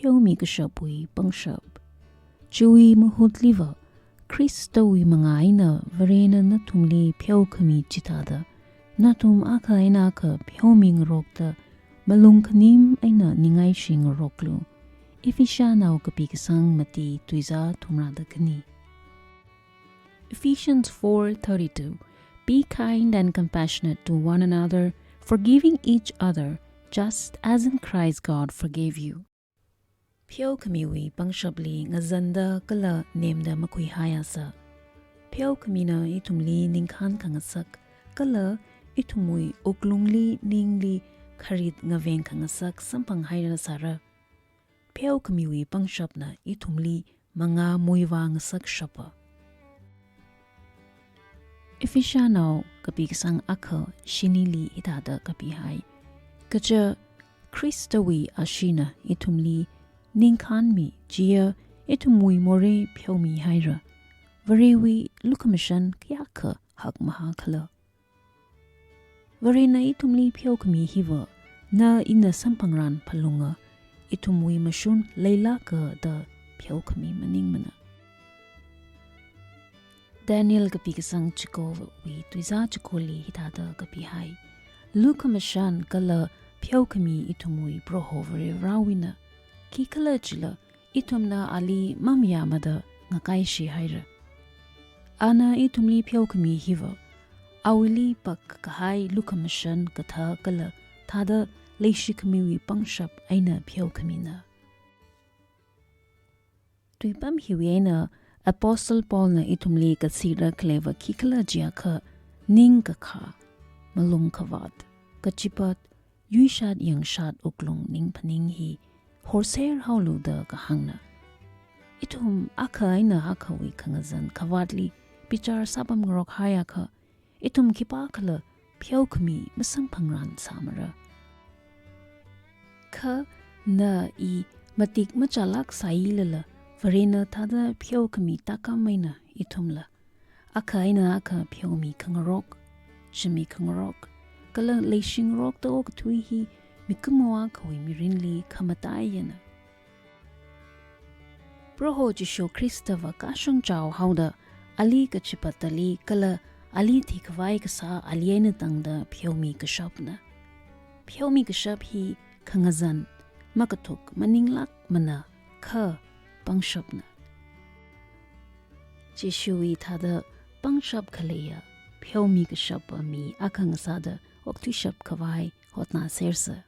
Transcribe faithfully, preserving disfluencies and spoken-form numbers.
pheomi kashapwui pangshap. Chiwui mahutliva, Khristawui mangā eina Varena nathumli pheokhami chithāda, nathum akha eina akha pheomingarokta, malung khanim eina ningai shingaroklu. Ephesia nao kapi kasang mati tuizā thumrāda khani. Ephesians four thirty-two. Be kind and compassionate to one another, forgiving each other, just as in Christ God forgave you. Pheokhamiwui pangshapli ngazanda kala nemda makhuihaiasa. Pheokhamina ithumli ningkhān khangasak, kala ithumwui wuklungli ningli kharit ngaveng khangasak samphanghairasāra. Pheokhamiwui pangshapna ithumli mangā muivā ngasakshapa. Ephesia nao kapi kasang akha shinili hithāda kapihai. Kaja Khristawui asheena ithumli ningkhānmi, chiya ithumwui morei pheomihaira. Varewui lukhamashan kayākha hakmahā khala. Varena ithumli pheokhami hiva, na ina samphangran phalunga, ithumwui mashun leilāka da pheokhami maningmana. Daniel kapi kasang chikowui tuizā chikoli hithāda kapihai. Lukhamashan kala pheokhami ithumwui Proho Varivarāwuina. Khikhalajila ithumna ali mamayāmada ngakaishihaira. Ana ithumli pheokhami hiva, awuili pak kahai lukhamashan kathā kala thāda leishikhamiwui pangshap eina pheokhamina. Tuipam hiwui eina Apostle Paulna ithumli kathira khaleiva khikhala jiakha, ningkakhā, malung khavāt, kachipat, yuishat yangshat wuklung ningphaning hi horser haolu da kahāngna. Ithum akha eina akhawui khangazan khavātli bichar sāpamngarok haiakha, ithum khipākhala pheokhami masamphangran sāmara. Kha na i matik machālāk sāilala, Varena thāda pheokhami tākam eina ithumla akha eina akha pheomi khangarok, shimi khangarok, kala leishingarokta okathui hi mikumo akhawui mirinli khamataiyana. Proho Jishu Khristava kashung chao haoda, ali kachipatali kala ali thikhavai kasā ali eina tangda pheomi kashapna. Pheomi kashap hi khangazan, makathuk maninglākmana, kha pangshapna. Jishuwui thāda pangshap khaleiya, pheomi kashapa mi akha ngasāda okthuishap khavai hotnāsersa.